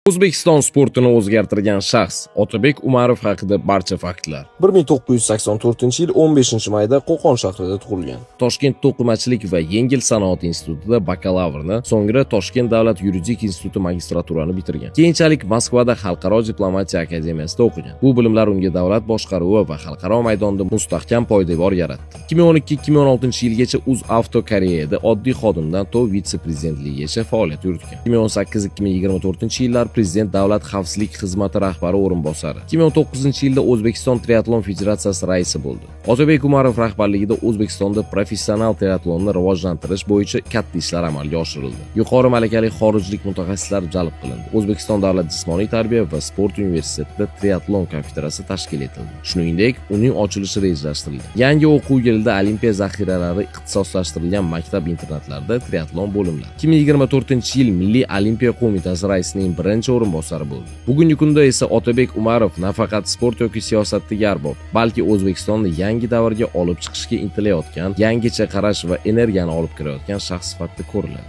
O'zbekiston sportini o'zgartirgan shaxs Otabek Umarov haqida barcha faktlar. 1984-yil 15-mayda Qo'qon shahrida tug'ilgan. Toshkent to'qimachilik va yengil sanoat institutida bakalavrni, so'ngra Toshkent davlat yuridik instituti magistraturani bitirgan. Keyinchalik Moskvada Xalqaro diplomatiya akademiyasida o'qigan. Bu bilimlar unga davlat boshqaruvi va xalqaro maydonda mustahkam poydevor yaratdi. 2012-2016 yilgacha UzAvto Koreyada oddiy xodimdan to vitse-prezidentligigacha faoliyat yuritgan. 2018-2024 yillar prezident davlat xavfsizlik xizmati rahbari o'rinbosari. 2019 yilda O'zbekiston triatlon federatsiyasi raisi bo'ldi. Otabek Umarov rahbarligida O'zbekistonda professional triatlonni rivojlantirish bo'yicha katta ishlar amalga oshirildi. Yuqori malakali xorijlik mutaxassislar jalb qilindi. O'zbekiston davlat jismoniy tarbiya va sport universitetida triatlon kafedrasi tashkil etildi. Shuningdek, uning ochilishi rejalashtirilgan. Yangi o'quv yilida olimpiya zaxiralari ixtisoslashtirilgan maktab-internatlarda triatlon bo'limlari. 2024-yil Milliy olimpiya qo'mitasi raisining birinchi o'rinbosari bo'ldi. Bugungi kunda esa Otabek Umarov nafaqat sport yoki siyosatdagi arbob, balki O'zbekistonni yangi davrga olib chiqishga intilayotgan, yangicha qarash va energiyani olib kirayotgan shaxs sifatida ko'riladi.